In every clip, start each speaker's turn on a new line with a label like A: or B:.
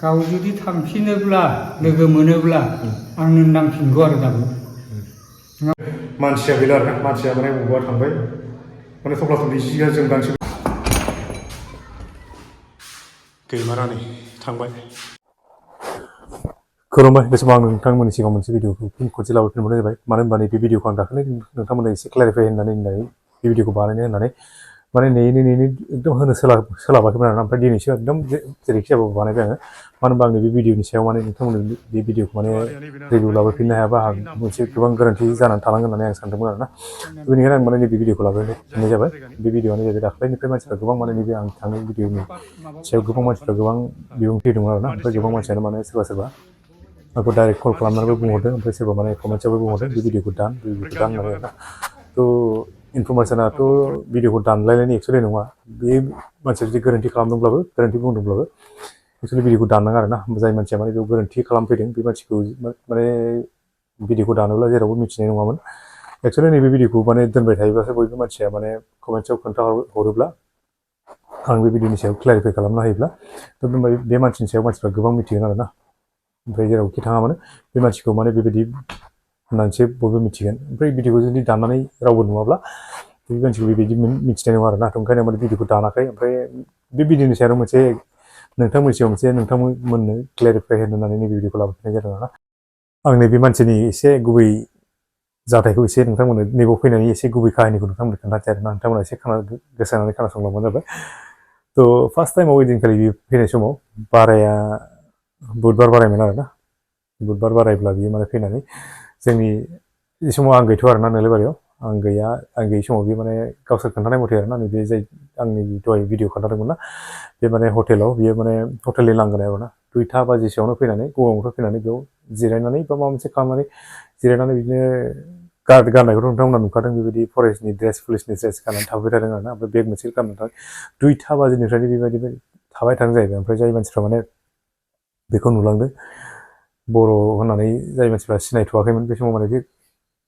A: गाव जुदि थांफिनोब्ला लोगो मोनोब्ला आंनो नांफिनगौ आरो दाबो
B: मानसिया गैला आरोना मानसिया माने बबेबा थांबाय माने थफ्ला थफ्लि जिया जों गांसे गैमारानि थांबाय खुलुमबाय बे समाव आं नोंथांमोननि सिगाङाव मोनसे भिडिअखौ खनसे लाबोफिनबावनाय जाबाय मानो होनबा नैबे भिडिअखौ आं दाखालि नोंथांमोननो एसे क्लेरिफाइ होननानै बे भिडिअखौ बानायनो होननानै माने नेयै एकदम होनो सोलाबाखैमोन आरोना ओमफ्राय दिनैसो एकदम जेरैखि जाबाबो बानायबाय आङो मानो होनबा आंनि बे भिडिअनि सायाव माने नोंथांमोननो बे भिडिअखौ माने रिभिउ लाबोफिननो हायाबा आं मोनसे गोबां गोरोन्थि जानानै थालांगोन होननानै आं सानदोंमोन आरोना बेनिखायनो आं माने नैबे भिडिअखौ लाबोफिननाय जाबाय बे भिडिअआनो जाहैबाय दाखालिनिफ्राय मानसिफ्रा गोबां माने नैबे आं थांनाय भिडिअनि सायाव गोबां मानसिफ्रा गोबां बिबुंथि दङ आरोना ओमफ्राय गोबां मानसियानो माने सोरबा आंखौ डाइरेक्ट कल खालामनानैबो बुंहरदों ओमफ्राय सोरबा माने कमेन्ट्सआवबो बुंहरदों बे भिडिअखौ दान होननानै आरोना थ' इनफरमेसनाथ' भिडिअखौ दानलायनायनि एक्सुवेलि नङा बे मानसिया जुदि गोरोन्थि खालामदोंब्लाबो गोरोन्थि बुंदोंब्लाबो एक्सुवेलि भिडिअखौ दाननाङा आरोना जाय मानसिया माने बेयाव गोरोन्थि खालामफैदों बे मानसिखौ माने भिडिअखौ दानोब्ला जेरावबो मिथिनाय नङामोन एक्सुवेलि नैबे भिडिअखौ माने दोनबाय थायोब्लासो बयबो मानसिया माने कमेन्ट्सआव खोन्थाहरोब्ला आं बे भिडिअनि सायाव क्लेरिफाइ खालामनो हायोब्ला थ' बे मानसिनि सायाव मानसिफ्रा गोबां मिथिगोन आरोना ओमफ्राय जेरावखि थाङा मानो बे मानसिखौ माने बेबायदि होननानैसो बयबो मिथिगोन ओमफ्राय भिडिअखौ जुदि दाननानै रावबो नुवाब्ला बे मानसिखौ बेबायदि मिथिनाय नङा आरोना ओंखायनो माने भिडिअखौ दानाखै ओमफ्राय बे भिडिअनि सायाव मोनसे नोंथांमोननो क्लेरिफाइ होनो होननानै नैबे भिडिअखौ लाबोफिननाय जादों आरोना आं नैबे मानसिनि एसे गुबै जाथायखौ एसे नोंथांमोननो नैबाव फैनानै एसे गुबै काहिनिखौ नोंथांमोननो खोन्थानोसै आरोना नोंथांमोना एसे गोसो होनानै खोनासंलांबानो जाबाय थ' फार्स्ट टाइमाव ओइदिनखालि फैनाय समाव बाराया बुधबार बारायमोन आरोना बुधबार बारायब्ला बियो माने फैनानै जोंनि बे समाव आं गैथ'आ आरोना नोलोबारियाव आं गैयि समाव बियो माने गावसोर खोन्थानाय मथे आरोना नैबे जाय आंनि दहाय भिडिअ खोन्थादोंमोन ना बे माने हटेलाव बियो माने हटेलनि लांगोनायाव आरोना 2टा बाजिसोआवनो फैनानै गगामुथाव फैनानै बेयाव जिरायनानै बा माबा मोनसे खालामनानै जिरायनानै बिदिनो गाननायखौथ' नोंथांमोना नुखादों बेबायदि फरेस्टनि ड्रेस पुलिसनि ड्रेस गाननानै थाबाय थादों आरोना ओमफ्राय बेग मोनसे गाननानै 2टा बाजिनिफ्रायनो बेबायदि थाबाय थादों जाहैबाय ओमफ्राय जाय मानसिफ्रा माने बेखौ नुलांदों बर' होननानै जाय मानसिफ्रा सिनायथ'वाखैमोन बे समाव माने बे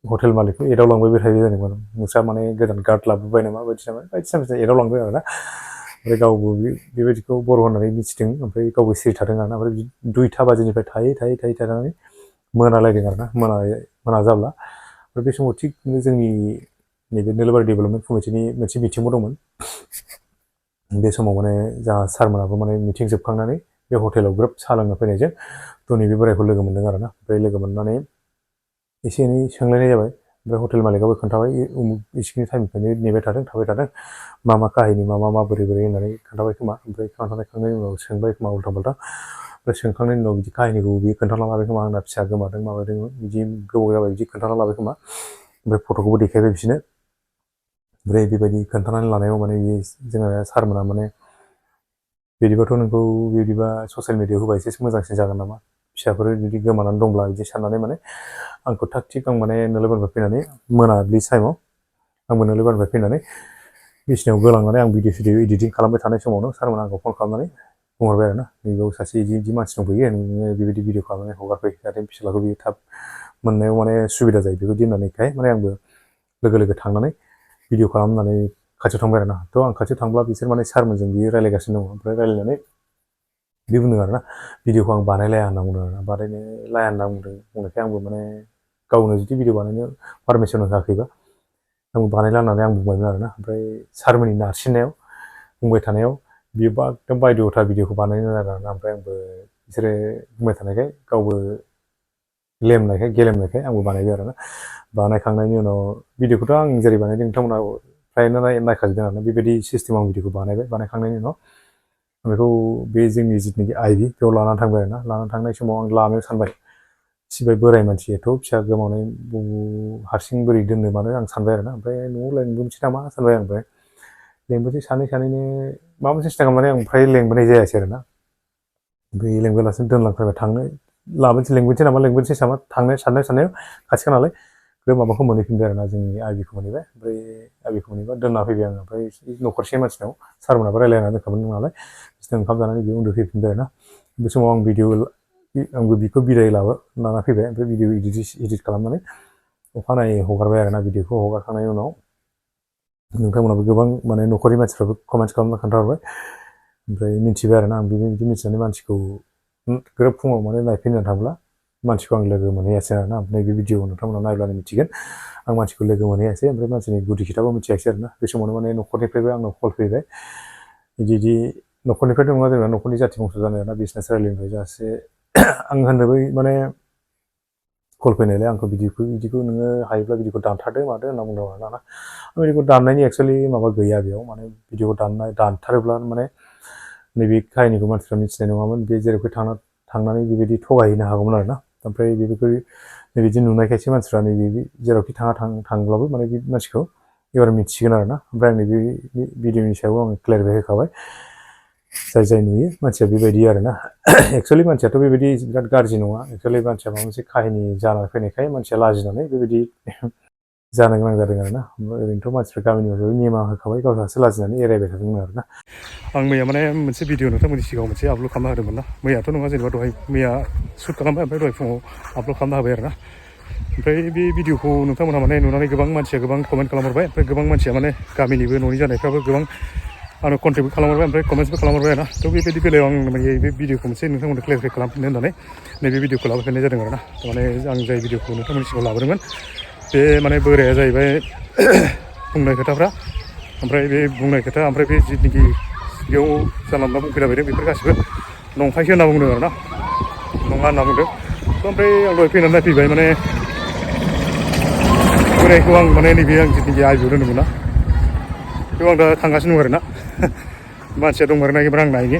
B: हटेल मालिकखौ एदावलांबाय थायो जादोंमोन नोंस्रा माने गोदान गार्ड लाबोबाय नामा बायदिसिना एदावलांबाय आरोना ओमफ्राय गावबो बेबायदिखौ बर' होननानै मिथिदों ओमफ्राय गावबो सिरि थादों आरोना ओमफ्राय 2टा बाजिनिफ्राय थायै थानानै मोनालायदों आरोना मोना जाब्ला ओमफ्राय बे समाव थिग जोंनि नैबे नोलोबारि डेभेलपमेन्ट कमिटिनि मोनसे मिटिंबो दंमोन बे समाव माने जोंहा सारमोनाबो माने मिटिं जोबखांनानै बे हटेलाव ग्रोब साहा लोंनो फैनायजों थ' नैबे बोरायखौ लोगो मोनदों आरोना ओमफ्राय लोगो मोननानै एसे एनै सोंलायनाय जाबाय ओमफ्राय हटेल मालिकआबो खोन्थाबाय इसिखिनि टाइमनिफ्रायनो नेबाय थादों थाबाय थादों मा काहिनि मा बोरै होननानै खोन्थाबाय खोमा ओमफ्राय खोन्थाखांनायनि उनाव सोंबाय खोमा उल्था फाल्था ओमफ्राय सोंखांनायनि उनाव बिदि काहिनिखौ बियो खोन्थाना लाबाय खोमा आंना फिसा गोमादों माबादों बिदि गोबाव जाबाय बिदि खोन्थाना लाबाय खोमा ओमफ्राय फट'खौबो देखायबाय बिसोरनो ओमफ्राय बेबायदि खोन्थानानै लानायाव माने जोंहा सारमोना माने बिदिबाथ' नोंखौ बिदिबा ससियेल मिडियायाव होबा एसे मोजांसिन जागोन नामा फिसाफोर जुदि गोमानानै दंब्ला बिदि साननानै माने आंखौ थाग थिग आं माने नोलोबारिनिफ्राय फैनानै मोनाबिलि टाइमाव आंबो नोलोबारिनिफ्राय फैनानै बिसिनायाव गोलांनानै आं भिडिअ इडिटिं खालामबाय थानाय समावनो सारमोना आंखौ फन खालामनानै बुंहरबाय आरोना नैबेयाव सासे बिदि मानसि दंफैयो नोङो बेबायदि भिडिअ खालामनानै हगारफै जाहाथे फिसालाखौ बियो थाब मोननायाव माने सुबिदा जायो बेबायदि होननानैखाय माने आंबो लोगो थांनानै भिडिअ खालामनानै खाथियाव थांबाय आरोना थ' आं खाथियाव थांब्ला बिसोर माने सारमोनजों बियो रायज्लायगासिनो दङ ओमफ्राय रायज्लायनानै बे बुंदों आरोना भिडिअखौ आं बानायलाया होनना बुंदों आरोना बानायनो लाया होनना बुंनायखाय आंबो माने गावनो जुदि भिडिअ बानायनो पारमिसन होआखैबा आंबो बानायला होननानै आं बुंबायमोन आरोना ओमफ्राय सारमोननि नारसिननायाव बुंबाय थानायाव बियो एकदम बायद'था भिडिअखौ बानायनो आरोना ओमफ्राय आंबो बिसोरो बुंबाय थानायखाय गावबो गेलेमनायखाय आंबो बानायबाय आरोना बानायखांनायनि उनाव भिडिअखौथ' आं जेरै बानायदों नोंथांमोना फ्रायनो नायखाजोबदों आरोना बेबायदि सिस्टेमाव आं भिडिअखौ बानायखांनायनि उनाव बेखौ बे जोंनि जिथुनाखि आइबि बेयाव लानानै थांबाय आरोना लानानै थांनाय समाव आं लामायाव सानबाय सिबाय बोराय मानसि एथ' फिसा गोमानाय हारसिं बोरै दोननो मानो आं सानबाय आरोना ओमफ्राय न'आव लेंबोनोसै नामा सानबाय आं ओमफ्राय लेंबोनोसै सानैनो माबा मोनसे सिन्था खालामनानै आं ओमफ्राय लेंबोनाय जायासै आरोना ओमफ्राय लेंबोलासिनो दोनलांथारबाय थांनो लेंबोनोसै नामा थांनो साननायाव खाथिखा नालाय बे माबाखौ मोनहैफिनबाय आरोना जोंनि आइबिखौ मोनहैबाय ओमफ्राय आइबिखौ मोनहैबा दोनना फैबाय आङो ओमफ्राय न'खरसे मानसिनाव सारमोनाबो रायज्लायनानै दोनखामोन नालाय बिसोरनो ओंखाम जानानै बेयाव उन्दुफैफिनबाय आरोना बे समाव आंबो बिखौ बिदाय लाना फैबाय ओमफ्राय भिडिअ इडिट खालामनानै अखानायै हगारबाय आरोना भिडिअखौ हगारखांनायनि उनाव नोंथांमोनाबो गोबां माने न'खरनि मानसिफ्राबो कमेन्ट्स खालामना खोन्थाहरबाय ओमफ्राय मिथिबाय आरोना आं बिदि मिथिनानै मानसिखौ ग्रोब फुङाव माने नायफैनो थांब्ला मानसिखौ आं लोगो मोनहैयासै आरोना नैबे भिडिअ नोंथांमोना नायब्लानो मिथिगोन आं मानसिखौ लोगो मोनहैयासै ओमफ्राय मानसिनि गुदि खोथाबो मिथियासै आरोना बे समावनो माने न'खरनिफ्रायबो आंनाव कल फैबाय बिदि न'खरनिफ्रायथ' नङा जोंना न'खरनि जाथि बंस' जानाय ना बिजनेस रायलायनिफ्राय जासे आं होननो बै माने कल फैनायलाय आंखौ बिदिखौ नोङो हायोब्ला भिडिअखौ दानथारदो मादो होनना बुंदों आरोना भिडिअखौ दाननायनि एक्सुवेलि माबा गैया बेयाव माने भिडिअखौ दानथारोब्ला माने नैबे काहिनिखौ मानसिफ्रा मिथिनाय नङामोन बे जेरावखि थांनानै बेबायदि थगायहैनो हागौमोन आरोना ओमफ्राय बेफोरखौ बेबायदि नुनायखायसो मानसिफ्रा नैबे जेरावखि थांब्लाबो माने बे मानसिखौ एबार मिथिसिगोन आरोना ओमफ्राय आं नैबे भिडिअनि सायाव आं क्लियारिफाइ होखाबाय जाय नुयो मानसिया बेबायदि आरोना एक्सुवेलि मानसियाथ' बेबायदि बिराद गाज्रि नङा एक्सुवेलि मानसिया माबा मोनसे काहिनि जानानै फैनायखाय मानसिया लाजिनानै बेबायदि जानो गोनां जादों आरोना ओरैनोथ' मानसिफ्रा गामिनि मानसिफ्रा निमाहा होखाबाय गावहासो लाजिनानै एरायबाय थादोंमोन आरोना आं मैया माने मोनसे भिडिअ नोंथांमोननि सिगाङाव मोनसे आपल'ड खालामना होदोंमोन ना मैयाथ' नङा जेनेबा दहाय मैया शुट खालामबाय ओमफ्राय दहाय फुङाव आपल'ड खालामना होबाय आरोना ओमफ्राय बे भिडिअखौ नोंथांमोनहा माने नुनानै गोबां मानसिया गोबां कमेन्ट खालामहरबाय ओमफ्राय गोबां मानसिया माने गामिनिबो न'नि जानायफ्राबो गोबां आंनो कन्टेक्टबो खालामहरबाय ओमफ्राय कमेन्ट्सबो खालामहरबाय आरोना थ' बेबायदि बेलायाव आं माने बे भिडिअखौ मोनसे नोंथांमोननो क्लियारिफाइ खालामफिननो होननानै नैबे भिडिअखौ लाबोफिननाय जादों आरोना माने आं जाय भिडिअखौ नोंथांमोननि सिगाङाव लाबोदोंमोन बे माने बोराया जाहैबाय बुंनाय खोथाफ्रा ओमफ्राय बे बुंनाय खोथा ओमफ्राय बे जिथुनाखि बेयाव जानला मोनला बुंफैलाबायदों बेफोर गासिबो नंखायसो होनना बुंदों आरोना नङा होनना बुंदों ओमफ्राय आं दहाय फैनानै नायफैबाय माने बोरायखौ आं माने नैबे आं जिथुनाखि आइजोआव दोनदोंमोन ना बेयाव आं दा थांगासिनो दं आरोना मानसिया दंमारो नागिरबाय आं नायनि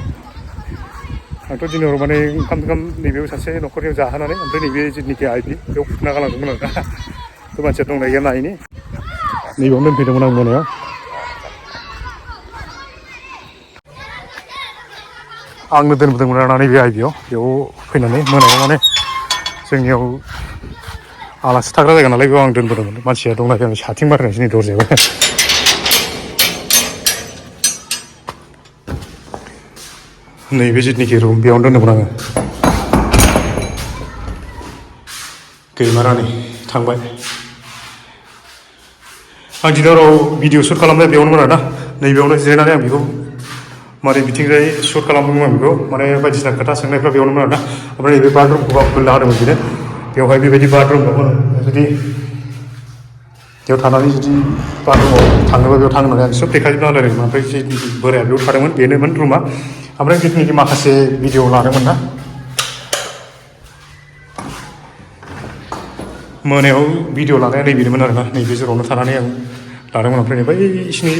B: आंथ' दिनै हराव माने ओंखाम नैबेयाव सासे न'खरनियाव जाहोनानै ओमफ्राय नैबे जिथुनाखि आइपि बेयाव फुथुना गालांदोंमोन आरोना थ' मानसिया दंना गैया नायनि नैबेयावनो दोनफैदोंमोन आं मोनायाव आंनो दोनबोदोंमोन आरोना नैबे आइपिआव बेयाव फैनानै मोनायाव माने जोंनियाव आलासि थाग्रा जायगा नालाय बेयाव आं दोनबोदोंमोन मानसिया दंना गैया साथिं मारिनायसै नै दरजायाव नैबे जिथुनाखि रुम बेयावनो दोनदोंमोन आङो गैमारानि थांबाय आं दिनै हराव भिडिअ शुट खालामनाय बेयावनोमोन आरोना नैबेयावनो जिरायनानै आं बेखौ माने बिथिंजाय शुट खालामदोंमोन आं बेखौ माने बायदिसिना खोथा सोंनायफ्रा बेयावनोमोन आरोना ओमफ्राय नैबे बाथरुमखौ आं खुलिना होदोंमोन बेनो बेवहाय बेबायदि बाथरुम दंमोन जुदि बेयाव थानानै जुदि बाथरुमाव थाङोबा बेयाव थांनो होननानै आं सब देखायजोबना होलायदोंमोन ओमफ्राय जि बोराया बेयाव थादोंमोन बेनोमोन रुमा ओमफ्राय जिथुनाखि माखासे भिडिअ लादोंमोन ना मोनायाव भिडिअ लानाया नैबेनोमोन आरोना नैबे जेरावनो थानानै आं लादोंमोन ओमफ्राय बै बिसिनि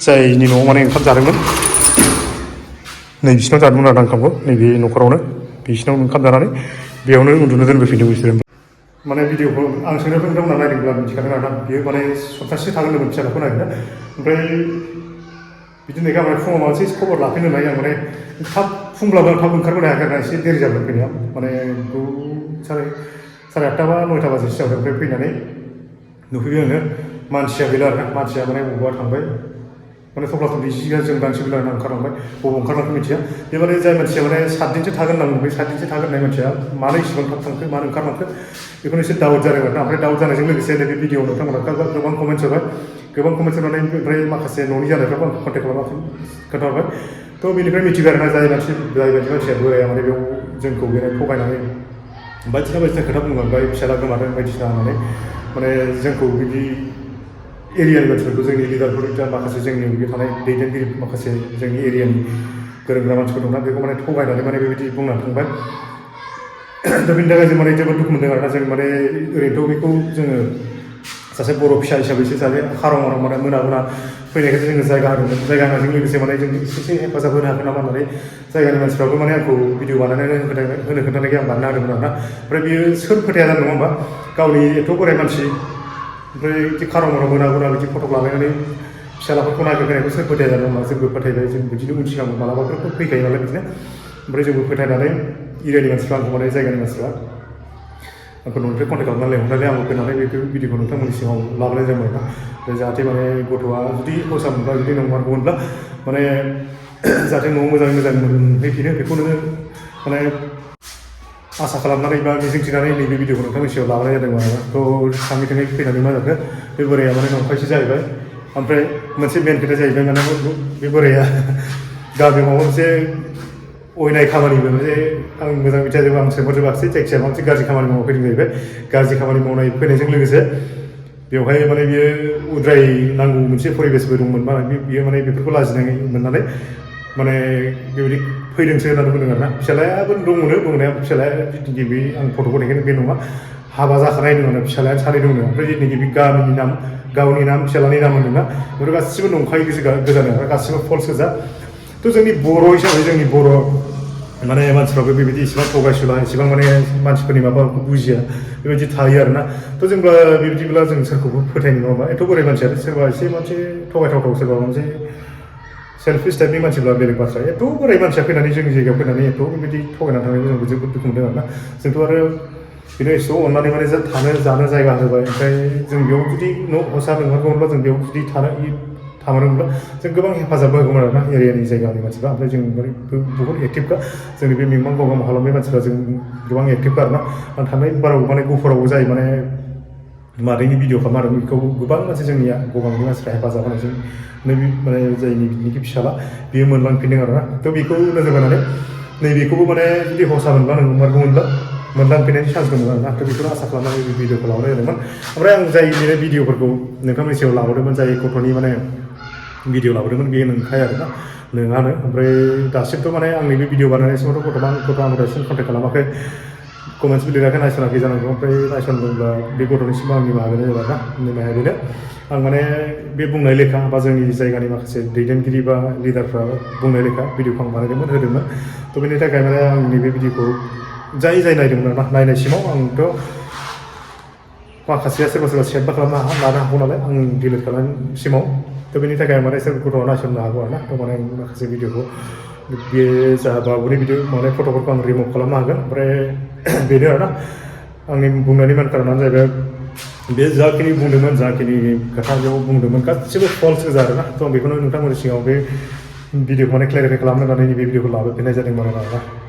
B: जायनि न'आव माने ओंखाम जादोंमोन नै बिसिनाव जादोंमोन आरो ओंखामखौ नैबे न'खरावनो बिसिनाव ओंखाम जानानै बेयावनो उन्दुनो दोनबोफिनदों बिसोरो माने भिडिअखौ आं सोंनायखौ नोंथांमोना नायदोंब्ला मिथिखादों आरोना बेयो माने सप्तासे थागोन होनदोंमोन फिसालाखौ नागिरनो ओमफ्राय बिदिनो गाबोन फुङाव माबा मोनसे खबर लाफैनो होननाय आं माने थाब फुंब्लाबो आं थाब ओंखारबोनो हायाखै आरोना एसे देरि जाबोदों फैनाया माने साराय आठथा बा 9टा बाजिसो जाबाय ओमफ्राय फैनानै नुफैबाय आङो मानसिया गैला आरोना मानसिया माने बबेबा थांबाय माने थफ्ला थफ्लि जि जोम गांसेबो लानानै ओंखारलांबाय बबाव ओंखारलांखो मिथिया बे माने जाय मानसिया माने 7 दिनसो थागोन होनना बुंदों बे 7 दिनसो थागोन होननाय मानसिया मानो इसेबां थाब थांखो मानो ओंखारलांखो बेखौनो एसे डाउट जादों आरोना ओमफ्राय डाउट जानायजों लोगोसे नैबे भिडिअ नोंथांमोना गोबां कमेन्ट्स होबाय गोबां कमेन्ट्स होनानै ओमफ्राय माखासे न'नि जानायफ्राबो आंखौ कन्टेक्ट खालामनानै खोन्थाहरबाय थ' बेनिफ्राय मिथिबाय आरोना जायबायदि मानसिया बोराया माने बेयाव जोंखौ बेनो थगायनानै बायदिसिना खोथा बुंलांबाय फिसाला गोमादों बायदिसिना होननानै माने जोंखौ बिदि एरियानि मानसिफोरखौ जोंनि लिडारफोर माखासे जोंनि बे थानाय दैदेनगिरि माखासे जोंनि एरियानि गोरों गोरा मानसिफोर दंना बेखौ माने थगायनानै माने बेबायदि बुंनानै थांबाय दा बेनि थाखाय जों माने जोबोद दुखु मोनदों आरोना जों माने ओरैनोथ' बेखौ जोङो सासे बर' फिसा हिसाबैसो सासे खारं माने मोना फैनायखायसो जोङो जायगा होदोंमोन जायगा होनायजों लोगोसे माने जों एसे हेफाजाब होनो हागोन नामा होननानै जायगानि मानसिफ्राबो माने आंखौ भिडिअ बानायनानै होनो खोन्थानायखाय आं बानायना होदोंमोन आरोना ओमफ्राय बियो सोर फोथाया जानो नङा होमबा गावनि एथ' बोराय मानसि ओमफ्राय बिदि खारं मोना बिदि फट' लालायनानै फिसालाफोरखौ नागिरफैनायखौ सोर फोथाया जानो होमबा जोंबो फोथायबाय जों बिदिनो उनसिगांबो मालाबाफोर फैखायो नालाय बिदिनो ओमफ्राय जोंबो फोथायनानै एरियानि मानसिफ्रा आंखौ माने जायगानि मानसिफ्रा आंखौ न'निफ्राय कन्टेक्ट खालामनानै लेंहरनानै आंबो फैनानै बे भिडिअखौ नोंथांमोननि सिगाङाव लाबोनाय जादों आरोना जाहाथे माने गथ'आ जुदि हसा मोनब्ला जुदि नंमारगौमोनब्ला माने जाहाथे न'आव मोजाङै मोनहैफिनो बेखौ नोङो माने आसा खालामनानै बा मिजिंथिनानै नैबे भिडिअखौ नोंथांनि सिगाङाव लाबोनाय जादोंमोन आरोना थ' थाङै थाङै फैनानै मा जाखो बे बोराया माने नंखायसो जाहैबाय ओमफ्राय मोनसे मेन खोथा जाहैबाय माने बे बोराया गामियाव माबा मोनसे अयनाय खामानिबो मोनसे आं मोजां मिथियाखै आं सोंहरजोबाखिसै जायखिजाया माबा मोनसे गाज्रि खामानि मावनो फैदों जाहैबाय गाज्रि खामानि मावनाय फैनायजों लोगोसे बेवहाय माने बियो उद्राय नांगौ मोनसे परिबेसबो दंमोन बियो माने बेफोरखौ लाजिनाय मोननानै माने बेबायदि फैदोंसो होननानै बुंदों आरोना फिसालायाबो दंमोन दंनाया फिसालाया जिथुनाखि बे आं फट'खौ देखायनो बे नङा हाबा जाखानाय दङ फिसालाया सानै दंनो ओमफ्राय जिथुनाखि बे गामिनि नाम गावनि नाम फिसालानि नाम होनदोंना बेफोर गासिबो नंखायो गोजानो गासिबो फल्स गोजा थ' जोंनि बर' हिसाबै जोंनि बर' माने मानसिफ्राबो बेबायदि इसेबां थगायसुला इसेबां माने मानसिफोरनि माबाखौ बुजिया बेबायदि थायो आरोना थ' जोंबा बेबायदिब्ला जों सोरखौबो फोथायनो नङा होमबा एथ' बोराय मानसियानो सोरबा एसे मोनसे थगायथावथाव सोरबा मोनसे सेल्फिस टाइपनि मानसिब्ला बेलेग बाथ्रा एथ' बोराय मानसिया फैनानै जोंनि जायगायाव फैनानै एथ' बेबायदि थगायनानै थांनायखौ जों जोबोद दुखु मोनदों आरोना जोंथ' आरो बेनो एसे अननानै माने थानो जानो जायगा होबाय ओमफ्राय जों बेयाव जुदि न' हसा नोंहरगौमोनब्ला जों बेयाव जुदि थामोनब्ला जों गोबां हेफाजाब होगौमोन आरोना एरियानि जायगानि मानसिफ्रा ओमफ्राय जों माने बहुत एक्टिभखा जोंनि बे मिमां गगाम हालामनि मानसिफ्रा जों गोबां एक्टिभखा आरोना आं थांनाय बाराव माने गुफुरावबो जायो माने मादैनि भिडिअ खालामदों बेखौ गोबां मानसि जोंनिया गगामनि मानसिफ्रा हेफाजाब होनायजों माने जायनि बिनिखि फिसाला बेयो मोनलांफिनदों आरोना थ' बेखौ नोजोर होनानै नैबेखौबो माने जुदि हसा मोनबा नंमारगौमोनब्ला मोनलांफिननायनि चान्स दंमोन आरोना थ' बेखौनो आसा खालामनानै बे भिडिअखौ लाबोनाय जादोंमोन ओमफ्राय आं जाय बे भिडिअफोरखौ नोंथांमोननि सायाव लाबोदोंमोन जाय गथ'नि माने भिडिअ लाबोदोंमोन बेयो नंखाय आरोना नोङानो ओमफ्राय दासिमथ' माने आंनि बे भिडिअ बानायनाय समावथ' गथ'आ आं दासिम कन्टेक्ट खालामाखै कमेन्ट्सबो लिराखै नायसनाखै जानांगौ ओमफ्राय नायसनदोंब्ला बे गथ'निसिम आं निमाहा बिनाय जाबाय ना निमाहाया बेनो आं माने बे बुंनाय लेखा बा जोंनि जायगानि माखासे दैदेनगिरि बा लिडारफ्रा बुंनाय लेखा भिडिअखौ आं बानायदोंमोन होदोंमोन थ' बेनि थाखाय माने आंनि बे भिडिअखौ जाय नायदोंमोन आरोना नायनायसिमाव आंथ' माखासेया सोरबा सोरबा सेटबा खालामनो लानो हागौ नालाय आं डिलिट खालामनायसिमाव थ' बेनि थाखाय माने सोर गथ'आ नायसननो हागौ आरोना थ' माने आं माखासे भिडिअखौ बे जा बाबुनि भिडिअ माने फट'फोरखौ आं रिमुभ खालामनो हागोन ओमफ्राय बेनो आरोना आंनि बुंनायनि मान खारनानो जाहैबाय बे जाखिनि बुंदोंमोन जाखिनि खोथा बेयाव बुंदोंमोन गासिबो फल्स गोजा आरोना थ' आं बेखौनो नोंथांमोननि सिगाङाव बे भिडिअखौ माने क्लेरिफाइ खालामनो होननानै बे भिडिअखौ लाबोफिननाय जादोंमोन आरोना